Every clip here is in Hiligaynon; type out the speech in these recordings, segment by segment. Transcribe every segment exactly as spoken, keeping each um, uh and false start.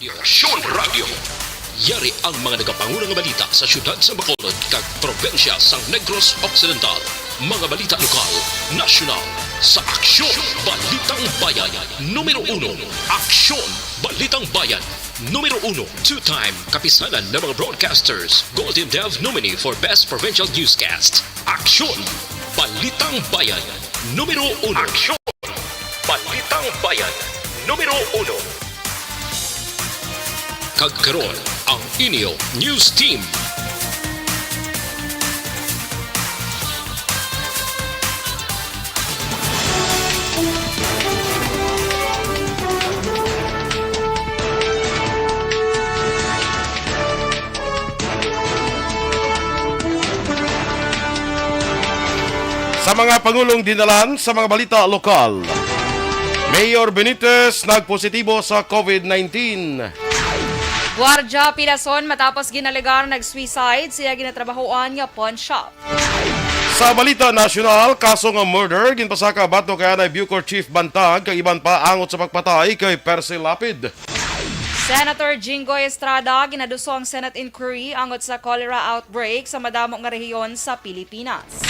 Aksyon Radio. Yari ang mga nagapanguna nga balita sa siyudad sa Bacolod kag probinsya sang Negros Occidental. Mga balita lokal, nasyonal, sa Aksyon Balitang Bayan. Numero uno, Aksyon Balitang Bayan. Numero uno, two-time Kapisanan ng mga Broadcasters Golden Dove nominee for Best Provincial Newscast. Aksyon Balitang Bayan. Numero uno. Aksyon Balitang Bayan. Numero uno. Kag karon, ang inyo news team. Sa mga pangulong dinalan sa mga balita lokal, Mayor Benitez nagpositibo sa COVID nineteen. Guardia pilason matapos ginalugar nag-suicide sa iya ginatrabahoan nga pawn shop. Sa balita nasyonal, kaso nga murder ginpasaka batok kay Anay Bucor Chief Bantag kag iban pa angot sa pagpatay kay Percy Lapid. Senator Jinggoy Estrada ginaduso ang Senate inquiry angot sa cholera outbreak sa madamo nga rehiyon sa Pilipinas.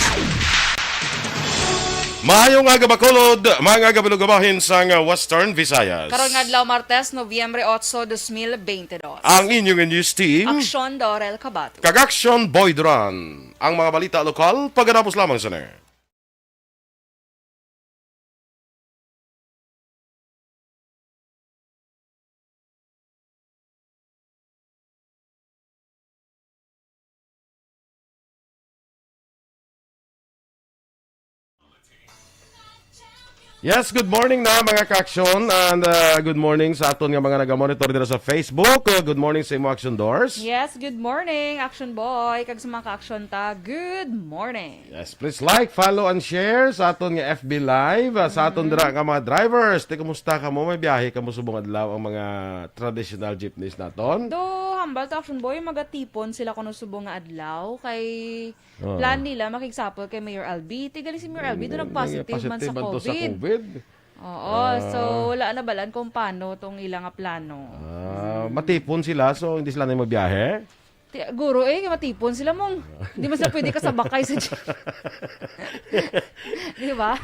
Maayong aga, Bacolod, mga kabalugabahin sang Western Visayas. Karon nga adlaw, Martes, Nobyembre otso, dos mil bente dos. Ang inyong news team, Aksyon Dorel Kabato kag Aksyon Boy Duran. Ang mga balita lokal, pagkatapos lamang sini. Yes, good morning na, mga ka-aksyon, and, uh, good morning sa aton nga mga nagamonitor dira sa Facebook. Uh, good morning sa imo, Action Doors. Yes, good morning, Action Boy, kag sa mga ka-aksyon ta, good morning. Yes, please like, follow, and share sa aton nga F B Live. Ah, sa aton dira nga mga drivers, ti, kumusta kamo? May biyahe kamo subong adlaw ang mga traditional jeepneys naton? Do, hambal to, Action Boy, magatipon sila kuno subong nga adlaw kay Oh. Plan nila makigsapol kay Mayor Albi. Ti gali si Mayor Albi, do Mm, nag-positive man sa positive man to sa COVID. COVID. Oo, Ah. so wala na balan kung paano tong ila nga plano. Ah, Mm. matipon sila, so hindi sila na mabiyahe? Ti-, guro eh, matipon sila mong. Hindi man sila pwede kasabakay sa jeep. Di ba?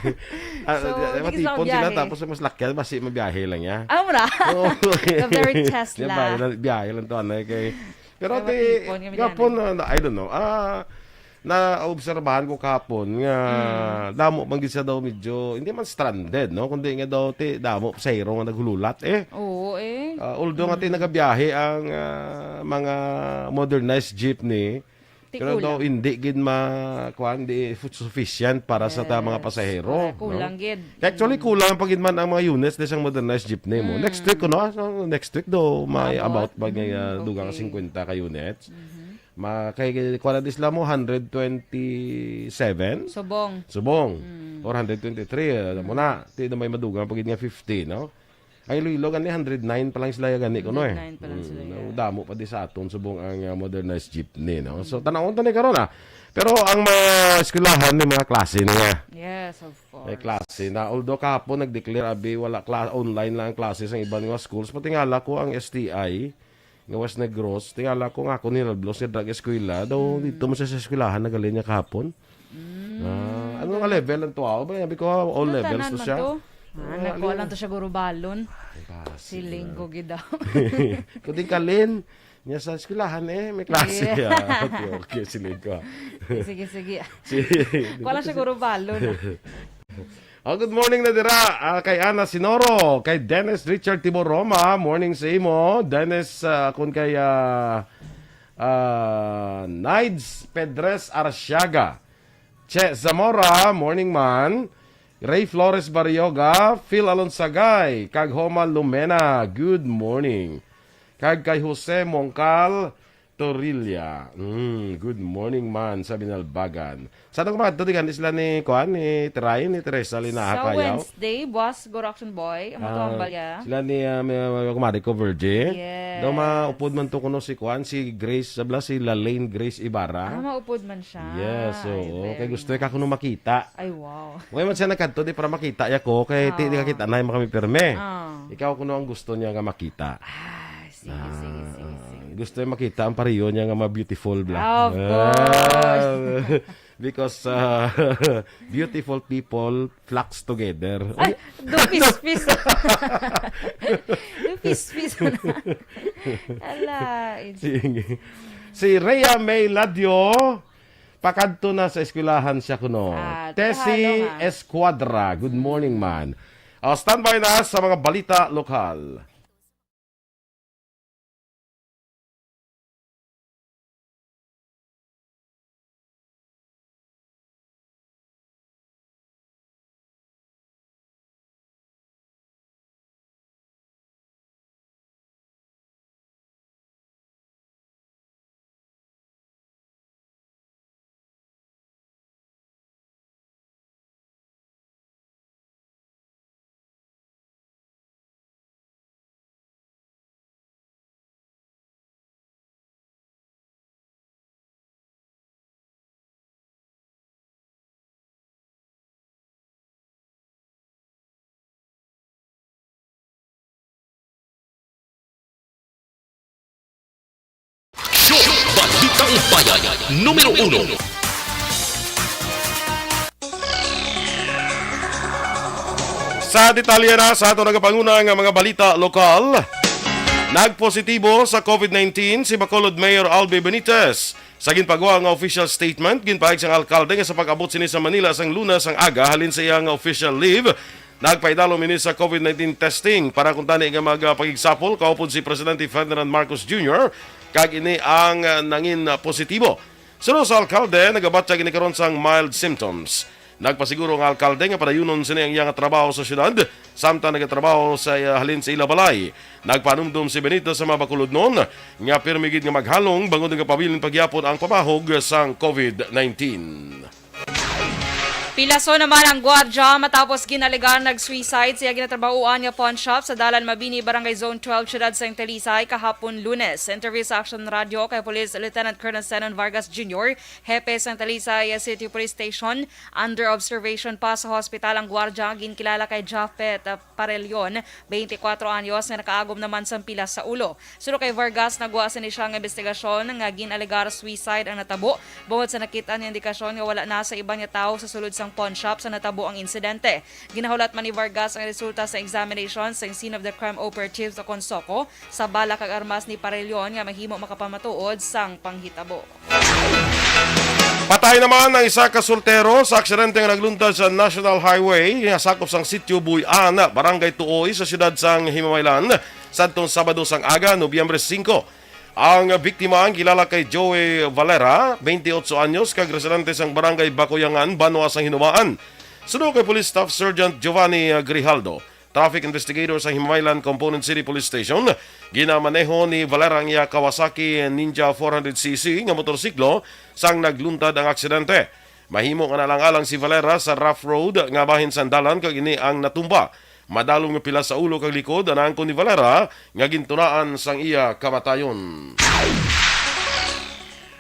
Ah, So, ah, hindi ka sila matipon sila, mabiyahe. tapos mas lakyan, basi mabiyahe lang niya. Ah, mura? Oo. The very test Di ba, la. biyahe lang, biyahe lang to, ano, eh, kay Pero Kaya ti, matipon kami gapon gani. na, na, I don't know. Ah, naobserbahan ko kahapon nga Mm. damo man gid siya daw medyo, hindi man stranded, no? Kundi nga daw ti damo pasahero nga naghululat, eh. Oo, eh. Ah, although nga ti Mm. nagabiyahe ang, ah, mga modernized jeepney, Ti pero daw kulang. hindi gid ma-, kuwan, di fu-, sufficient para sa ta-, mga Yes. pasahero, Correct. no? Kulang gid. Actually, Mm. kulang pa gid man ang mga units sa modernized jeepney mo. Mm. Next week, kuno, ah, so next week daw, may Abot. about ba nga, Mm, ah, dugang okay. singkwenta ka units? Mhm. Ma-, kay, kuwan na dis la mo, hundred twenty-seven? Subong. Subong. Mm. Or hundred twenty-three, ah, Mm. mo na. Ti na may madugang pa gid nga fifty, no? Ang Iloilo gani, hundred nine pa lang sila gani kuno, eh. Hundred nine pa lang Mm, sila, no, yeah. damo pa di sa aton subong ang, ah, modernized jeepney, no? So, Mm. tanawon ta ni karon, ah. Pero ang mga eskwelahan, may mga klase na niya. Yes, of May course. klase na. Although kahapon nag-declare, abi, wala kla-, online lang ang klase sa iban nga schools. Patingala ko ang S T I, nga West Negros, tingala ko nga ako ni Lablos nga drag eskwela. Daw Mm. dito mo sa, sa eskwelahan, nagaling niya kahapon. Mm. Ah, ano nga level ang tuwa? Ba, sabi ko, all Ano levels tanan to man siya? to? Ah, Ah, nagkuha ano lang yan? to siya, guro balon. Ay, kasi Si na. Linggo gid daw. Kundi Kalin, niya sa eskwelahan eh, may klase Yeah. niya. Okay, okay, si Linggo. Sige, sige. Si Kuha lang siya, guro balon. Oh, good morning na dira, ah, kay Ana Sinoro, kay Dennis Richard Tibor Roma, morning sa imo. Dennis, ah, kun kay, ah, ah, Nides Pedres Arsiaga. Che Zamora, morning man. Ray Flores Barrioga, Phil Alonsagay, kag Homa Lumena, good morning. Kag kay Jose Mongcal Torilla, mm, good morning man sa Binalbagan. Sa atong kumadto, di gani sila ni, kuan, ni Teray, ni Teresa Linaha Sa Kayaw. Wednesday, buwas, Goro Action Boy, ang Ah, matuambal ya. sila ni, ah, may, may kumari ko, Virgie. Yes. Daw maupod man to kuno si, kuan, si Grace, sabla, si Lalaine Grace Ibarra. Ah, maupod man siya. Yes, Ay, oo. Kay very gusto ka nice. kuno makita. Ay, wow. Kaya man siya nagkadto, di para makita ya ko, kay ti, di Oo. kakita na yung kami pirme. Ah. Ikaw kuno ang gusto niya nga makita. Ah, Sige, sige, Ah, sige, ah, sige. Gusto niya makita ang pareho niya nga mga beautiful bla. Ah, of Ah, course. Because, ah, beautiful people flocks together. Ay, Uy, do fist, fist. Do fist, fist. Ala, it's Sige. Si Rhea May Ladio, pakadto na sa eskwelahan siya kuno. Ah, Tessie hello, ha. Escuadra, good morning, man. Ah, standby na sa mga balita lokal. Show Balitang Bayan, numero uno. Sa detalye na sa ato nagapanguna nga mga balita lokal, nagpositibo sa covid nineteen si Bacolod Mayor Albi Benitez. Sa ginpagwa nga official statement, ginpahayag sang alkalde nga sa pag-abot sini sa Manila sang Lunes ang aga halin sa iya nga official leave, nagpaidalom ini sa covid nineteen testing para kuntani nga magpakigsapol kaupod si Presidente Ferdinand Marcos Junior, kag ini ang, ah, nangin, ah, positibo. Suno sa alkalde, nagabatyag ini karon sang mild symptoms. Nagpasiguro ang alkalde nga padayunon sini ang iya nga trabaho sa syudad, samtang nagatrabaho sa, ah, halin sa ila balay. Nagpanumdom si Benitez sa mga bakulodnon nga pirmi gid nga maghalong bangod nga pabilin pa gihapon ang pamahog sang covid nineteen. Pilaso naman ang gwardya matapos ginalegar nag-suicide sa iya ginatrabahoan nga pawn shop sa Dalan Mabini, Barangay Zone twelve, Siyudad sang Talisay, kahapon Lunes. Sa interview sa Action Radio kay Police Lieutenant Colonel Zenon Vargas Junior, hepe sang Talisay City Police Station, under observation pa sa hospital ang gwardya nga ginkilala kay Japhet, ah, Parelion, twenty-four anyos, nga nakaagom naman sang pilas sa ulo. Suno kay Vargas, nagwa sini siya nga investigasyon nga gin-alegar suicide ang natabo, bungod sa nakit-an nga indikasyon nga wala na sa iban nga tawo sa sulod sang pawn shop sa natabo ang insidente. Ginahulat man ni Vargas ang resulta sa examination sang scene of the crime operatives o CONSOCO sa bala kag armas ni Parelion nga mahimo makapamatuod sang panghitabo. Patay naman ang isa ka soltero sa aksidente nga nagluntad sa National Highway nga sakop sang Sitio Buy-an, Barangay Tuoy, sa siyudad sang Himamaylan, sadtong Sabado sang aga, Nobyembre singko. Ang biktima ang kilala kay Joey Valera, twenty-eight anyos, kag residente sang Barangay Bakuyangan, banwa sang Hinumaan. Suno kay Police Staff Sergeant Giovanni Grijaldo, traffic investigator sa Himamaylan Component City Police Station, ginamaneho ni Valera ang iya Kawasaki Ninja four hundred C C nga motorsiklo sang nagluntad ang aksidente. Mahimo nga naalang-alang si Valera sa rough road nga bahin sang dalan kag ini ang natumba. Madalom nga pilas sa ulo kag likod ang naangkon ni Valera nga gintunaan sang iya kamatayon.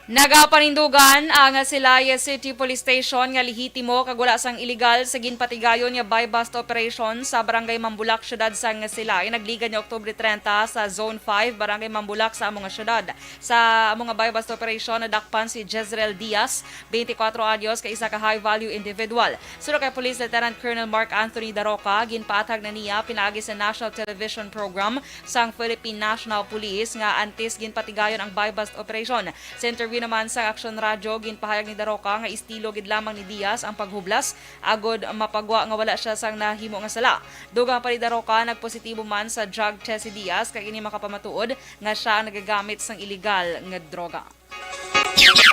Nagapanindugan ang Silay City Police Station nga lehitimo kag wala sang iligal sa ginpatigayon nga buy-bust operation sa Barangay Mambulak, siyudad sang Silay, nagligad nga Oktubre treinta sa Zone five, Barangay Mambulak, sa amo nga siyudad. Sa amo nga buy-bust operation, nadakpan si Jezreel Diaz, twenty-four anyos, ka isa ka high-value individual. Suno kay Police Lieutenant Colonel Mark Anthony Daroca, ginpaathag na niya pinaagi sa national television program sang Philippine National Police nga antes ginpatigayon ang buy-bust operation. Sa interview naman sa Action Radio, ginpahayag ni Daroca nga estilo gid lamang ni Diaz ang paghublas agod mapagwa nga wala siya sang nahimo nga sala. Dugang pa ni Daroca, nagpositibo man sa drug test si Diaz, kag ini makapamatuod nga siya ang nagagamit sang iligal nga droga.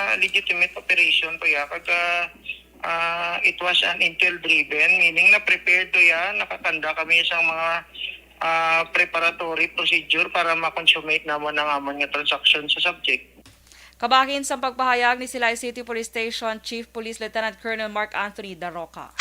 Ah, legitimate operation to ya. Kag, ah, ah, it was an intel-driven, meaning na prepared to ya. Nakakanda kami sa mga, ah, preparatory procedure para ma-consummate namon ang amon nga transaction sa subject. Kabahin sang pagpahayag ni Silay City Police Station Chief Police Lieutenant Colonel Mark Anthony Daroca.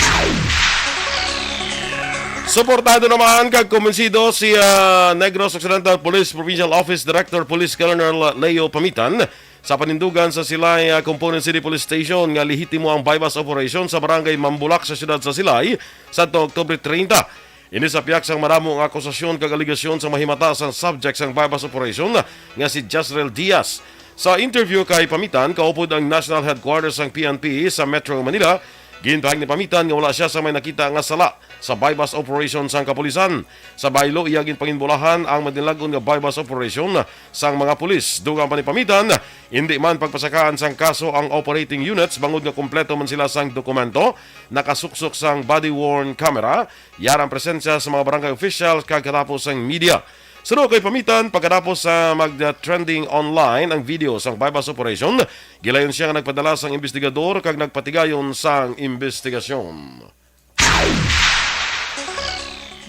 Suportado naman kag kumbinsido si, ah, Negros Occidental Police Provincial Office Director Police Colonel Leo Pamitan sa panindugan sa Silay, ah, Component City Police Station nga lehitimo ang buy-bust operation sa Barangay Mambulak sa siyudad sa Silay sadto Oktubre treinta. Ini sa pihak sang madamo nga akusasyon kag alegasyon sa mahimata sang subject sang buy-bust operation nga si Jezreel Diaz. Sa interview kay Pamitan, kaupod ang National Headquarters sang P N P sa Metro Manila, ginpahayag ni Pamitan nga wala sia sa may nakita nga sala sa buy-bust operation sang kapulisan. Sa baylo, iya ginpanginbulahan ang madinlag-on nga buy-bust operation sang mga pulis. Dugang pa ni Pamitan, indi man pagpasakaan sang kaso ang operating units bangod nga kompleto man sila sang dokumento, nakasuksok sang body-worn camera, yara ang presensya sa mga barangay officials kag katapos sang media. Suno kay Pamitan, pagkatapos sa mag-trending online ang video sang buy-bust operation, gilayon sia nga nagpadala sang investigador kag nagpatigayon sang investigasyon.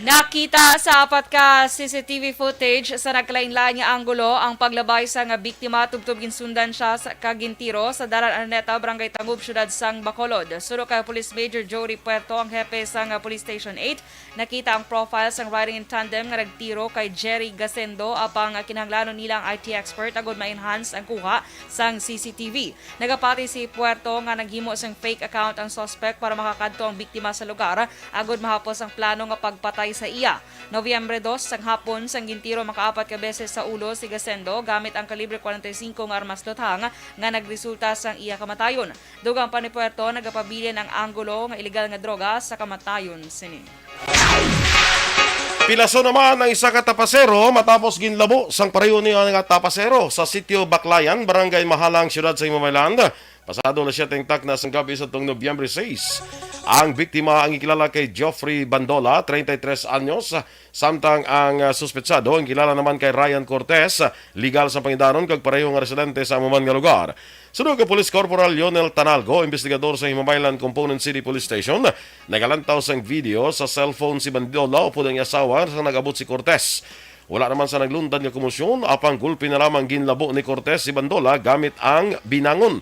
Nakita sa apat ka C C T V footage sa nagkalainlain nga anggulo ang paglabay sang biktima tubtob ginsundan sia sa, kag gintiro sa Dalan Araneta, Barangay Tangub, Siyudad sang Bacolod. Suno kay Police Major Jory Puerto, ang hepe sang Police Station eight, nakita ang profile sang riding in tandem nga nagtiro kay Jerry Gasendo, apang kinahanglanon nila ang I T expert agud ma-enhance ang kuha sang C C T V. Nagapati si Puerto nga naghimo sang fake account ang suspect para makakadto ang biktima sa lugar agud mahapos ang plano nga pagpatay sa iya. Nobyembre dos sang hapon, sang gintiro makaapat ka beses sa ulo si Gasendo gamit ang kalibre forty-five nga armas luthang nga nagresulta sang iya kamatayon. Dugang pa ni Puerto, nagapabilin ang anggulo nga iligal nga droga sa kamatayon sini. Pilaso naman ang isa ka tapasero matapos ginlabo sang pareho niya nga tapasero sa Sitio Baclayan, Barangay Mahalang, Siyudad sa Himamaylan. Pasado alas siyete ang takna sang gabi sa tong Nobyembre sais. Ang biktima ang gikilala kay Geoffrey Bandola, treinta y tres anyos, samtang ang, ah, suspetsado ang kilala naman kay Ryan Cortez, legal sa pangidaron kag pareho nga residente sa amo man nga lugar. Suno kay Police Corporal Lionel Tanalgo, investigador sa Himamaylan Component City Police Station, nagalantaw sang video sa cellphone si Bandola upod ang iya asawa sa nag-abot si Cortez. Wala naman sa nagluntad nga komosyon, apang gulpi na lamang ginlabo ni Cortez si Bandola gamit ang binangon.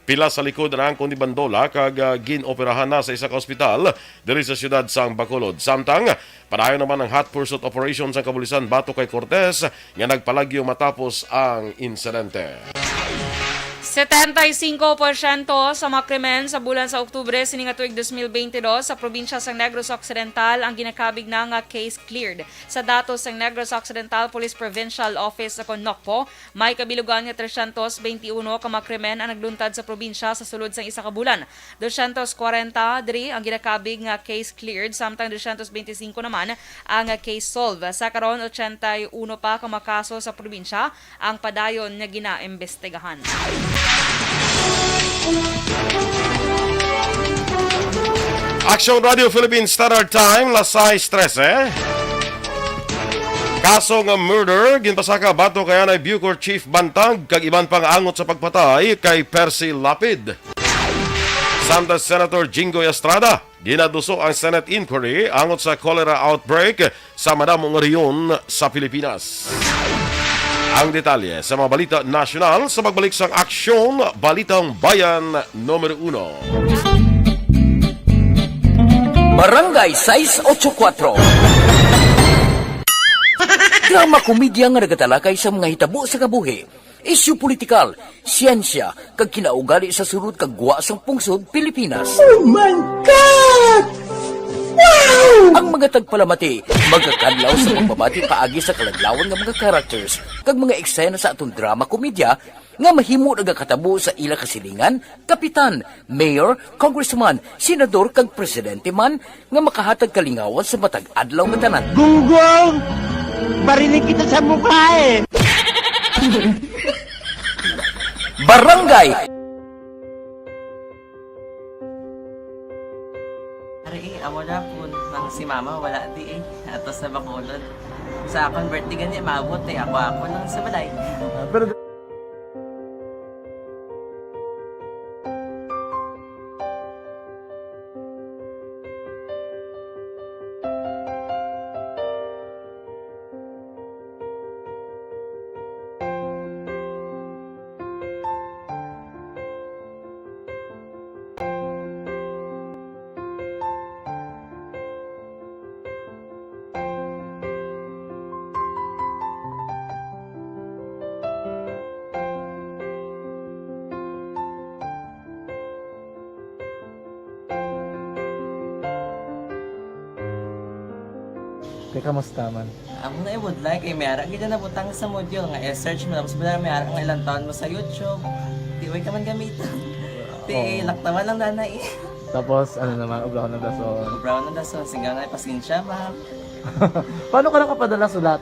Pila sa likod ang angkon ni Bandola kag, ah, gin-operahan na sa isa ka ospital diri sa siyudad sang Bacolod. Samtang padayon naman ang hot pursuit operation sang kapulisan batok kay Cortez nga nagpalagyo matapos ang insidente. Setenta y cinco porsyento sa mga krimen sa bulan sa Oktubre sini nga tuig dos mil bentidós sa probinsya sang Negros Occidental ang ginakabig na nga case cleared. Sa datos sang Negros Occidental Police Provincial Office o kon NOCPO, may kabilugan nga tresyentos benti uno ka mga krimen ang nagluntad sa probinsya sa sulod sang isa ka bulan. Dosyentos kwarenta diri ang ginakabig nga case cleared, samtang dosyentos benti singko naman ang case solved. Sa karon, ochenta y uno pa ka mga kaso sa probinsya ang padayon nga ginaimbestigahan. Action Radio Philippine Standard Time, las sais trese. Kaso nga murder, ginpasaka batok kay anay Bucor Chief Bantag kag iban pang angot sa pagpatay kay Percy Lapid. Samtang Senator Jinggoy Estrada, ginaduso ang Senate inquiry angot sa cholera outbreak sa madamo nga rehiyon sa Pilipinas. Ang detalye sa mga balita nasyonal sa pagbalik sang Aksyon, Balitang Bayan Numero Uno. Barangay sais otso kuwatro. Drama komedya nga nagatalakay sa mga hitabo sa kabuhi, isyu politikal, siyensya, kag kinaugali sa sulod kag gwa sang pungsod Pilipinas. Oh my God! Wow! Ang mga tagpalamati magakadlaw sa pagbabati paagi sa kaladlawan nga mga characters kag mga eksena sa aton drama komedya nga mahimo nagakatabo sa ila kasilingan, kapitan, mayor, congressman, senador, kag presidente man nga makahatag kalingawan sa matag adlaw nga tanan. Gunggong! Barinig kita sa mukha eh! Barangay! Ari eh, amo na po. Nang si mama, wala di eh. Ato sa Bacolod. Sa akong birthday gani, maabot eh. Ako, ako lang sa balay. Pero Kay kamusta man? Amo na ibudlay kay may ara gid na nabutang sa module nga i-search mo, tapos wala may ara nga ilang taon mo sa YouTube. Di way ka man gamiton. Ti Oo. Laktawan lang nanay. Tapos, ano naman, ubraw ng dason. Ubraw ng dason, singga na, pasensya, ma'am. Paano ka nakapadala sulat?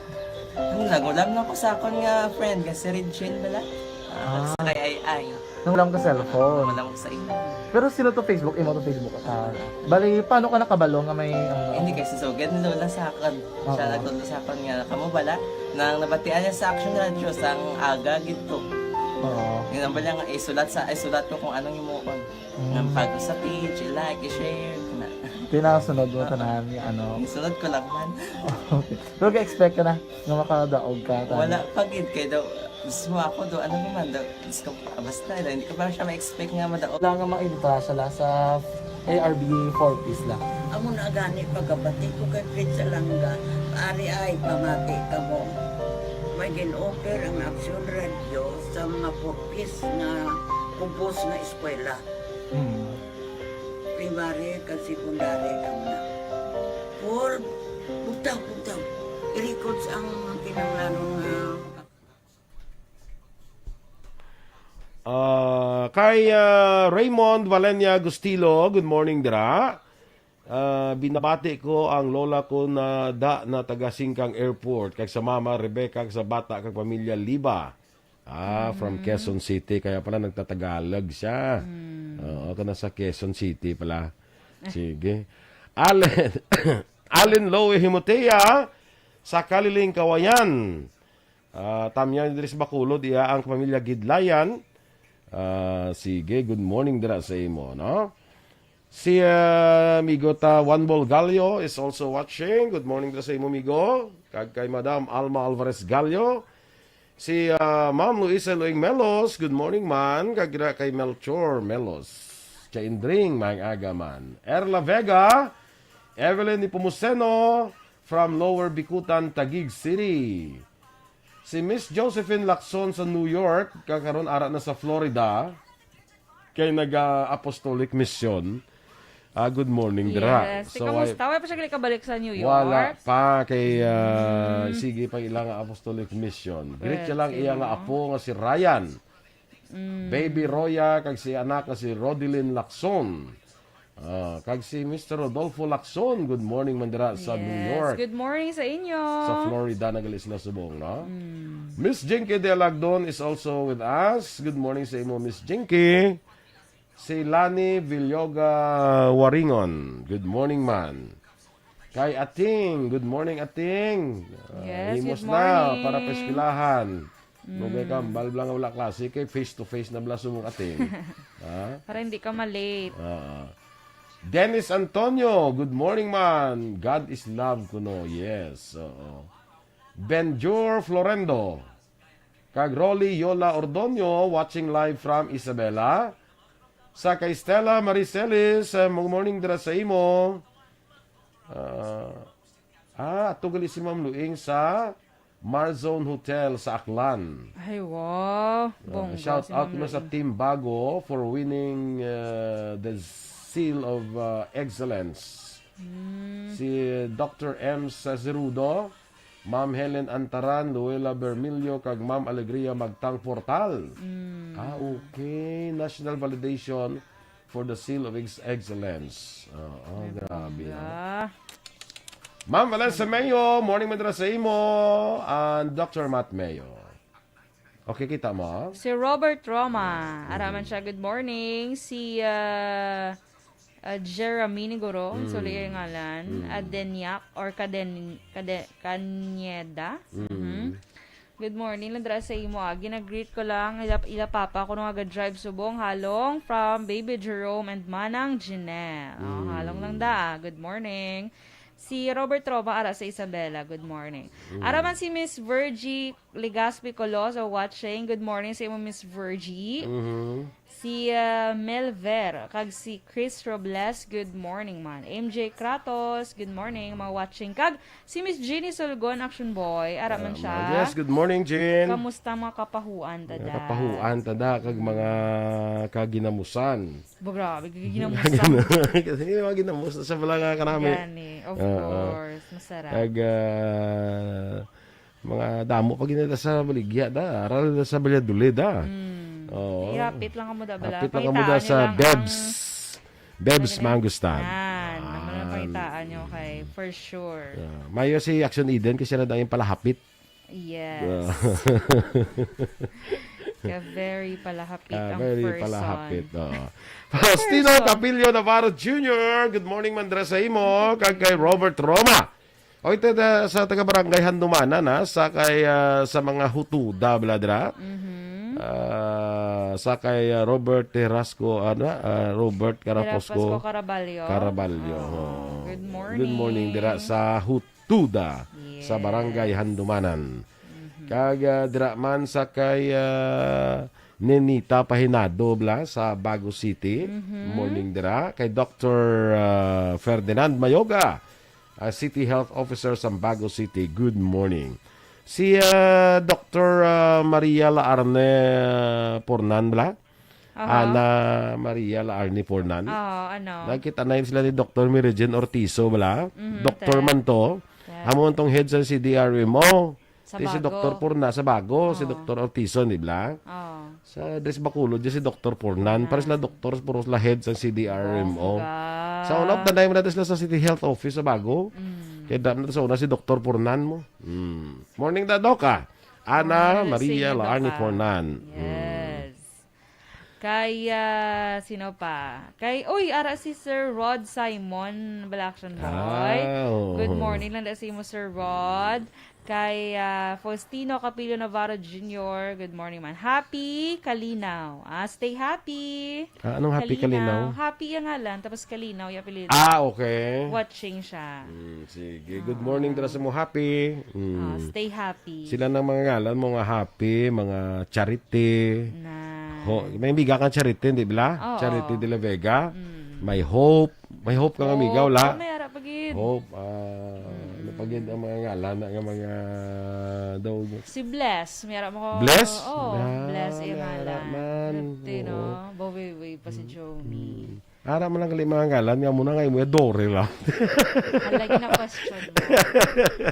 Ano, nagulam lang ko sa akon nga friend, nga si Regine bala. Ah, Ah. Sa kay Ai Ai. Nang wala ka cellphone. Wala ko sa imo. Pero sino to Facebook? Imo to Facebook account? Bali, paano ka nakabalo nga may, ano? Hindi, kay si Sugad ni Lola sa akon. Siya Oo. Nagtudlo sa akon nga, kamo bala, nang nabatian niya sa Action Radio, sang aga gid to. Oo. Yun ang bala nga, isulat sa, isulat ko kung anong himuon. Mm. Nang pag sa page, i-like, i-share, na. Pinasunod mo tanan nga, ano? Isunod ko lang man. Okay. Pero ka-expect ka na nga makadaog ka, tanan? Wala pa gid, kay daw, mismo ako do, ano naman daw, Diyos ko, basta, hindi ko pa siya ma-expect nga madaog. Wala nga mainta siya la sa A R B four Ps la. Amo na gani pagkabati ko kay Fred Salanga, ari ay pamati ka mo. May gin-offer ang Action Radio sa mga four Ps nga kubos nga eskwela. Hmm. Primary kag secondary ka na. Paul, bugtaw, bugtaw. I-records ang kinahanglanon nga Ah, kay, ah, Raymond Valenia Gustilo, good morning, dira. Ah, binabati ko ang lola ko na da na taga Singkang Airport, kag sa mama Rebecca, kag sa bata, kag pamilya Liba. Ah, from Mm. Quezon City, kaya pala nagtatagalog siya. Mm. Oo, kana sa Quezon City pala. Eh. Sige. Allen, Allen Loe Himotea, sa Kaliling, Kawayan. Ah, Tamya ni Dris Bacolod, iya ang pamilya Gidlayan. Ah, sige, good morning dira sa imo, no? Si, ah, amigo ta Juan Bolgallo is also watching. Good morning dira sa imo, amigo. Kag kay Madam Alma Alvarez Gallo. Si, ah, Ma'am Luisa Luing Melos, good morning, man. Kag dira kay Melchor Melos. Chaindring, maayong aga, man. Erla Vega, Evelyn Nepomuceno, from Lower Bicutan, Taguig City. Si Miss Josephine Lacson sa New York, kag karon ara na sa Florida, kay naga-apostolic mission. Ah, good morning, dira. Yes. So, kamusta? Wala pa siya gali kabalik sa New York? Wala pa, kay, ah, Mm. sige pa ila nga apostolic mission. Greet siya lang iya nga apo nga si Ryan. Mm. Baby Roya, kag si anak nga si Rodilyn Lacson. Ah, kag si Mister Rodolfo Lacson, good morning man dira sa New Yes, York. Good morning sa inyo. Sa Florida na gali sila subong, no? Mm. Miss Jinky De Alagdon is also with us. Good morning sa imo, Miss Jinky. Si Lani Villoga Waringon, good morning, man. Kay Ating, good morning, Ating. Ah, Yes, himos good na morning. Para pa eskwelahan. Lugay ka, Mm. bal lang wala klase, kay face to face na bala subong, Ating. Ha? Para hindi ka ma-late. Ah. Dennis Antonio, good morning, man. God is love kuno. Yes, oo. Benjur Florendo. Kag Rolly Yola Ordonio, watching live from Isabela. Sa kay Stella Maricelis, eh, good morning dira sa imo. Ah, ah, ato gali si Ma'am Luing sa Marzone Hotel sa Aklan. Ay, wow. Ah, Bongga shout si out Ma'am kuno sa Luing. Team Bago for winning, uh, the Seal of, uh, Excellence. Mm. Si Doctor M Sazerudo, Ma'am Helen Antaran, Luella Bermilio, kag Ma'am Alegria Magtang Portal. Mm. Ah, okay. National validation for the Seal of Ex-, Excellence. Oo, Ay, grabe, bongga. Ha? Ma'am Vanessa Mayo, morning man dira sa imo, and Doctor Matt Mayo. Okay, kita mo? Si Robert Roma, Mm. araman siya, good morning. Si, ah, ah, Jeramine Guro, Mm. Soler ngalan, Mm. Adenyak, or Kaden-, Kade-, Kanyeda. Mm. Mhm. Good morning, lang dira sa imo, ah. Gina-greet ko lang, ila, ila papa ko nung aga-drive subong, halong from Baby Jerome and Manang Janelle. Oh, Mm. halong lang da, ah. Good morning. Si Robert Roma, ara sa Isabela, good morning. Mm. Ara man si Miss Virgie Legaspi Coloso watching. Good morning sa imo, Miss Virgie. Mhm. Si, ah, Melver, kag si Chris Robles, good morning man. M J Kratos, good morning, mga watching. Kag si Miss Jeannie Sulgon, Action Boy, ara man Ah, siya. Yes, good morning, Jean. Kamusta mga kapahuan, Mga tada? kapahuan, tada, kag mga kaginamusan. Ba, grabe, kaginamusan. Kasi yung mga ginamusan sa wala nga kanami. Gani, of Oo. course, masarap. Kag, ah, mga damo pa gina sa baligya da, aral da sa Valladolid da. Mm. Oo. Di, hapit lang kamo da, bala. Hapit lang kamo da Pangitaan sa niyo lang Bebs. ang Bebs Talaga? Mangustan. Yan. Ano lang Yan. pangitaan niyo kay, for sure. Yeah. Mayo si Action Eden kasi na dahil palahapit. Yes. Yeah. Ka very palahapit Ah, ang very person. palahapit. Oo. Faustino Person. Capillo Navarro Junior, good morning, Mandra, sa imo, kag kay Robert Roma. O, ito na sa taga Barangay Handumanan, ha, sa kay, ah, sa mga hutuda, bla, dra. Mhm. Ah, sa kay, ah, Robert Terasco, ano, ah, Robert Carapasco Carapasco Caraballo. Caraballo, Oh, oo. good Good morning, morning. dira sa Hutuda, sa Yes. Barangay Handumanan. Mhm. Kag, ah, dira man sa kay, ah, Nenita Pahinado, bla, sa Bago City. Mhm. Morning dira. Kay Doctor, ah, Ferdinand Mayoga, ah, City Health Officer sa Bago City. Good morning. Si, ah, Doctor, ah, Maria Laarne Pornan, bla? Aha. Ana Maria Laarne Pornan. Oo, ano? Nagkita na yun sila ni Doctor Mary Jane Ortizo, bla? Mhm, Doctor te. man to. Te. Amo man tong head sa C D R M O. Sa Ti si Bago. Doktor Pornan sa Bago, si Oh. Doktor Ortizon, di ba? Oh. Sa Dres Bacolod, di si Doktor Pornan. Pornan. Para sila doktor, puro sila head sa C D R M O. Bongga. Sa una, tanay mo natin sila sa City Health Office sa Bago. Mm. Kaya dam na sa una si Doktor Pornan mo. Mm. Morning da, Doc, ah. Ana Morning, Maria Senior Laarne Doc, ah. Pornan. Mm. Yes. Kay, ah, sino pa? Kay, uy, ara si Sir Rod Simon, Balaction Boy. Ah, oo. Good morning lang da sa imo, Sir Rod. Kay, ah, Faustino Capillo Navarro Junior, good morning man. Happy Kalinaw. Ah, stay happy. Ah, anong happy Kalinaw? Kalinaw? Happy ang ngalan, tapos Kalinaw yung apelyido. Ah, okay. Watching siya. Mm, sige. Good Ah. morning, dira sa mo, Happy. Mm. Ah, stay happy. Sila nang mga ngalan mo nga Happy, mga Charity. Na. Ho, may amiga kang Charity, di ba? Oo. Charity de la Vega. Mm. May Hope. May Hope kang Hope. amiga, wala? Oh, may ara pa gid. Hope, ah, Mm-mm. ano pa gid ang mga ngalan na nga mga daw? Si Bless, may ara mo ko. Bless? Oh, Ah, Bless, may yung ara ngalan. man. Grabe, no? Oo. Bawiwi pa si Mm. Jomi. Mm. Ara man lang gali mga ngalan, nga muna nga imo, Dore lang. Hala, gina-question mo.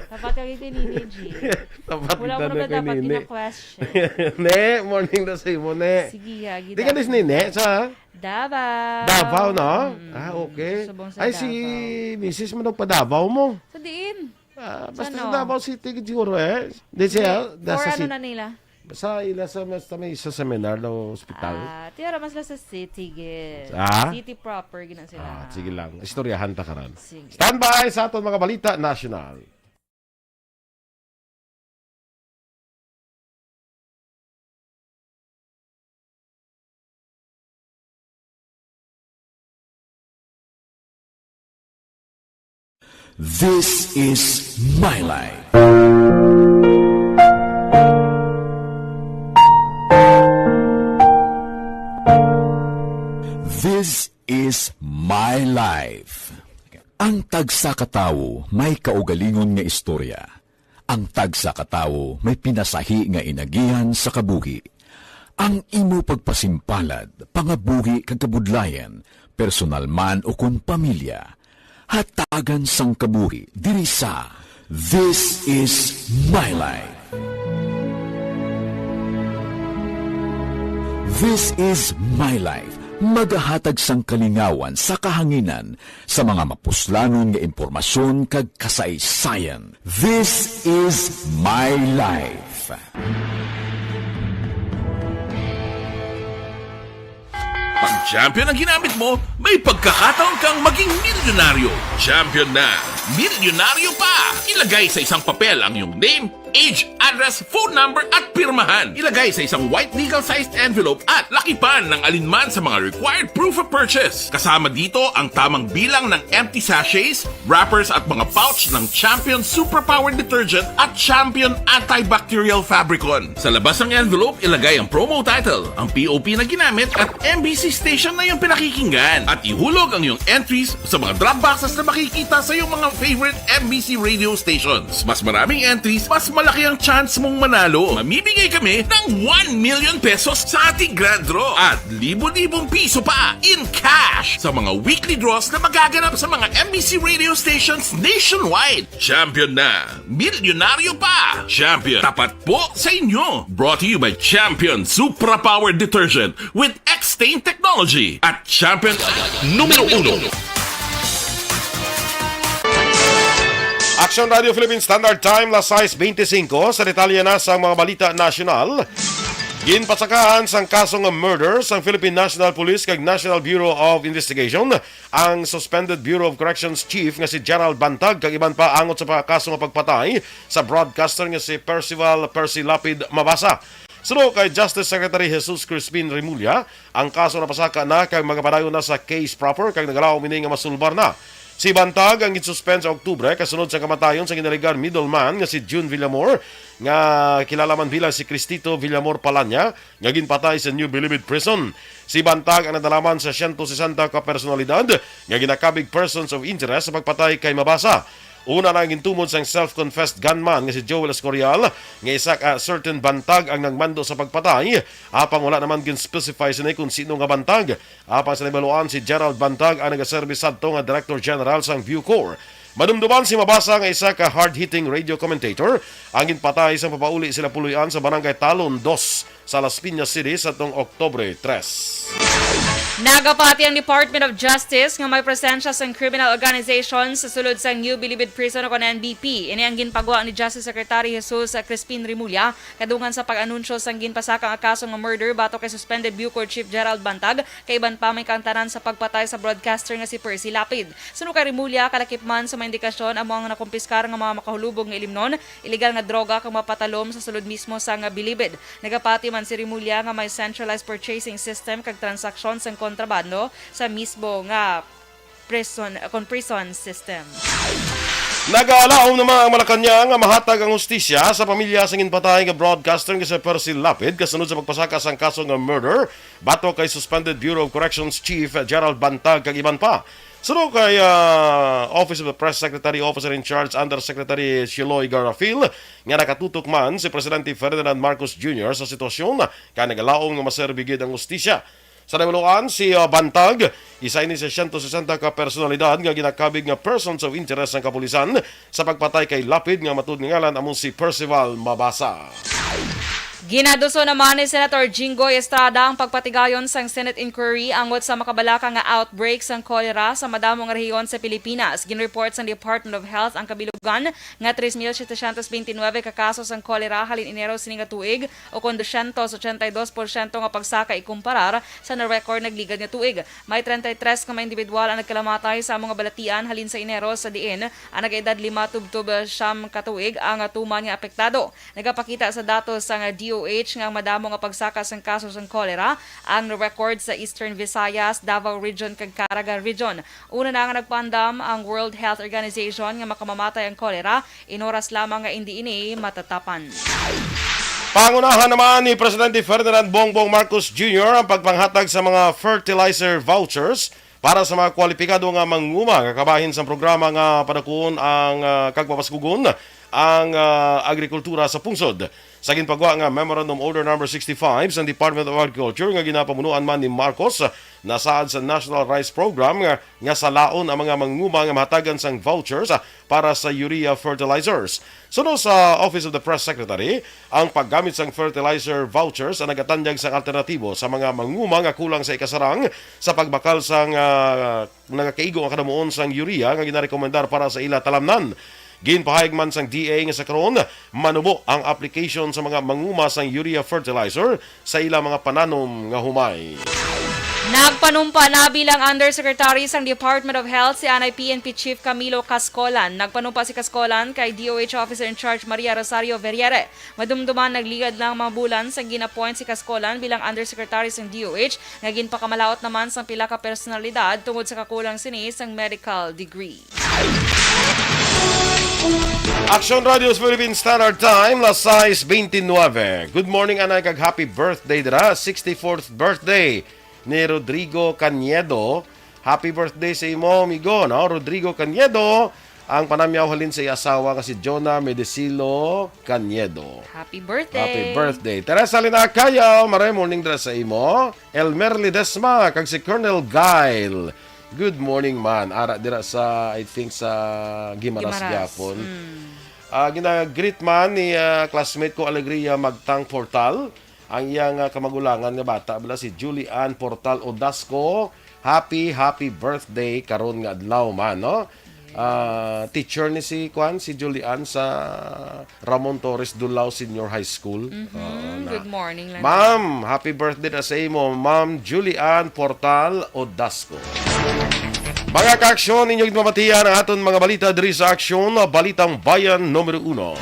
Dapat ka gid ni Nini G. Dapat Wala kita mo na na kay dapat Nini. gina-question. Ne, morning na sa imo, ne. Sige, ha, Di ka gid. dis ni ne, sa Davao. Davao, no? Mm. Ah, okay. Subong sa Ay, si Davao. misis mo nagpa-Davao mo. Sa diin? Ah, basta Sa sa ano? Davao City, siguro, eh. Di siya, Hindi. nasa Or ano city. na nila? Sa ila sa, sa may, sa seminar o ospital. Ah, tiyara mas la sa city, gid. Ah? City proper, gina sila. Ah, sige lang. Istoryahan ta karan. Sige. Standby sa aton mga balita national. This is My Life. This is My Life. Ang tagsa ka tawo may kaugalingon nga istorya. Ang tagsa ka tawo may pinasahi nga inagihan sa kabuhi. Ang imo pagpasimpalad, pangabuhi kag kabudlayan, personal man ukon pamilya, hatagan sang kabuhi diri sa This Is My Life. This Is My Life, magahatag sang kalingawan sa kahanginan sa mga mapuslanon nga impormasyon kag kasaysayan. This is My Life. Pag champion ang ginamit mo, may pagkakataon kang maging milyonaryo. Champion na, milyonaryo pa! Ilagay sa isang papel ang iyong name, age, address, phone number at pirmahan. Ilagay sa isang white legal-sized envelope at lakipan ng alinman sa mga required proof of purchase. Kasama dito ang tamang bilang ng empty sachets, wrappers at mga pouch ng Champion Superpower Detergent at Champion Antibacterial Fabricon. Sa labas ng envelope, ilagay ang promo title, ang P O P na ginamit at M B C station na iyong pinakikinggan. At ihulog ang iyong entries sa mga drop boxes na makikita sa iyong mga favorite M B C radio stations. Mas maraming entries, mas malaki ang chance mong manalo. Mamimigay kami ng one million pesos sa ating grand draw at libo-libong piso pa in cash sa mga weekly draws na magaganap sa mga M B C radio stations nationwide. Champion na! Milyonaryo pa! Champion, tapat po sa inyo! Brought to you by Champion Supra Power Detergent with X-Stain Technology at Champion Numero Uno. Action Radio Philippine Standard Time, las sais bente singko. Sa detalye na sang mga balita nasyonal, ginpasakaan sang kaso nga murder sang Philippine National Police kag National Bureau of Investigation ang suspended Bureau of Corrections Chief nga si Gerald Bantag kag iban pa angot sa pa-, kaso nga pagpatay sa broadcaster nga si Percival Percy Lapid Mabasa. Suno kay Justice Secretary Jesus Crispin Remulla, ang kaso napasaka na kag magapadayon na sa case proper kag nagalaom ini nga masulbar na. Si Bantag ang ginsuspend sa Oktubre kasunod sa kamatayon sa ginalegar middleman nga si June Villamor, nga kilala man bilang si Cristito Villamor Palanya, nga ginpatay sa New Bilibid Prison. Si Bantag ang nadalaman sa siyento sesenta ka personalidad nga ginakabig persons of interest sa pagpatay kay Mabasa. Una na ang gintumod sang self-confessed gunman nga si Joel Escorial nga isa ka certain Bantag ang nagmando sa pagpatay, apang wala naman gin-specify sini kung sino nga Bantag. Apang sa nahibaluan, si Gerald Bantag ang nagaserbi sadto nga Director General sang Bucor. Madumduman si Mabasa nga isa ka hard-hitting radio commentator ang ginpatay sang papauli sila puloy-an sa Barangay Talon dos sa Las Piñas City sa tong Oktubre tres. Nagapati ang Department of Justice nga may presensya sang criminal organization sa sulod sang New Bilibid Prison o kon N B P. Ini ang ginpagwa ni Justice Secretary Jesus Crispin Remulla kadungan sa pag-anunsyo sang ginpasaka nga kaso nga murder batok kay suspended Bucor Chief Gerald Bantag kay iban pa may kaangtanan sa pagpatay sa broadcaster nga si Percy Lapid. Suno kay Remulla, kalakip man sa mga indikasyon amo ang nakumpiskar nga mga makahulubog nga ilimnon, iligal nga droga kag mga patalom sa sulod mismo sang bilibid. Nagapati man si Remulla nga may centralized purchasing system kag transaksyon sang kontrabando sa mismo nga prison, kon prison system. Nagalaom naman ang Malacañang nga mahatag ang hustisya sa pamilya sang ginpatay nga broadcaster nga si Percy Lapid kasunod sa pagpasaka sang kaso nga murder batok kay suspended Bureau of Corrections Chief Gerald Bantag kag iban pa. Suno kay, ah, Office of the Press Secretary, Officer in Charge Undersecretary Shiloy Garafil, nga nakatutok man si Presidente Ferdinand Marcos Junior sa sitwasyon, kay nagalaom nga maserbi gid ang hustisya. Sa nahibaluan, si, ah, Bantag, isa ini sa siyento sesenta ka personalidad nga ginakabig nga persons of interest sang kapulisan sa pagpatay kay Lapid nga matud nga ngalan amo si Percival Mabasa. Ginaduso naman ni Senator Jinggoy Estrada ang pagpatigayon sang Senate inquiry angot sa makabalaka nga outbreak sang cholera sa madamo nga rehiyon sa Pilipinas. Ginreport sang Department of Health ang kabilugan nga tres mil setecientos veintinuebe ka kaso sang cholera halin Enero sini nga tuig, o kon dosyentos ochenta y dos porsyento nga pagsaka ikumparar sa na-record nagligad nga tuig. May treinta y tres ka mga individual ang nagkalamatay sa amo nga balatian halin sa Enero, sa diin ang nagaedad lima tubtob siyam ka tuig ang tuman nga apektado. Nagapakita sa datos sang D O H nga ang madamo nga pagsaka sang kaso sang cholera ang na-record sa Eastern Visayas, Davao Region, kag Caraga Region. Una na nga nagpaandam ang World Health Organization nga makamamatay ang cholera in oras lamang nga indi ini matatapan. Pangunahan naman ni Presidente Ferdinand Bongbong Marcos Junior ang pagpanghatag sa mga fertilizer vouchers para sa mga kwalipikado nga manguma nga kabahin sa programa nga padakuon ang, ah, kag papaskugon ang, ah, agrikultura sa pungsod. Sa ginpagwa nga Memorandum Order Number sixty-five sa Department of Agriculture nga ginapamunuan man ni Marcos, nasaad sa National Rice Program nga, nga salaon ang mga manguma nga mahatagan sang vouchers, ah, para sa urea fertilizers. Suno sa Office of the Press Secretary, ang paggamit sang fertilizer vouchers ang nagatanyag sang alternatibo sa mga manguma nga kulang sa ikasarang sa pagbakal sang, ah, nagakaigo nga kadamuon sang urea nga ginarekomendar para sa ila talamnan. Ginpahayag man sang D A nga sa karon, manubo ang application sa mga manguma sang urea fertilizer sa ila mga pananom nga humay. Nagpanumpa na bilang Undersecretary sang Department of Health si anay P N P Chief Camilo Cascolan. Nagpanumpa si Cascolan kay D O H Officer in Charge Maria Rosario Verriere. Madumduman nagligad lang mga bulan sang gin-appoint si Cascolan bilang Undersecretary sang D O H nga ginpakamalaot naman sang pila ka personalidad tungod sa kakulang sini sang medical degree. Action Radio's Philippine Standard Time, las sais veintinueve. Good morning, anay, kag happy birthday dira. Sixty-fourth birthday ni Rodrigo Cañedo. Happy birthday sa imo, amigo, no? Rodrigo Cañedo, ang panamyaw halin sa iya asawa nga si Jonah Medesilo Cañedo. Happy birthday. Happy birthday. Teresa Lina Acayo, maray morning dira sa imo. Elmer Ledesma, kag si Colonel Guile. Good morning, man. Ara dira sa, I think, sa Guimaras Guimaras. Gyapon. Mm. Ah, gina-greet man ni, ah, classmate ko, Alegria Magtang Portal, ang iyang, ah, kamagulangan nga bata, bala si Julie Ann Portal Odasco. Happy, happy birthday karon nga adlaw man, no? Ah, teacher ni si, kwan, si Julie Ann sa Ramon Torres Dulao Senior High School. Mhm, Oo, na. Good morning lang. Ma'am, happy birthday na sa imo, Ma'am Julie Ann Portal Odasco. Mga kaaksyon, inyong mabatian ang aton mga balita diri sa Aksyon, Balitang Bayan numero uno.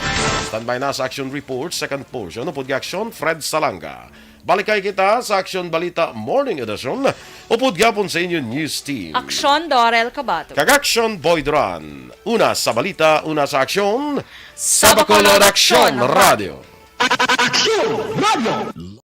Standby na sa Aksyon Report, second portion, upod kay Aksyon Fred Salanga. Balikay kita sa Aksyon Balita Morning Edition, upod gyapon sa inyo news team. Aksyon Dorel Cabato. Kag Aksyon Boy Duran. Una sa balita, una sa aksyon. Sa Bacolod, Aksyon Radio. Aksyon Radio.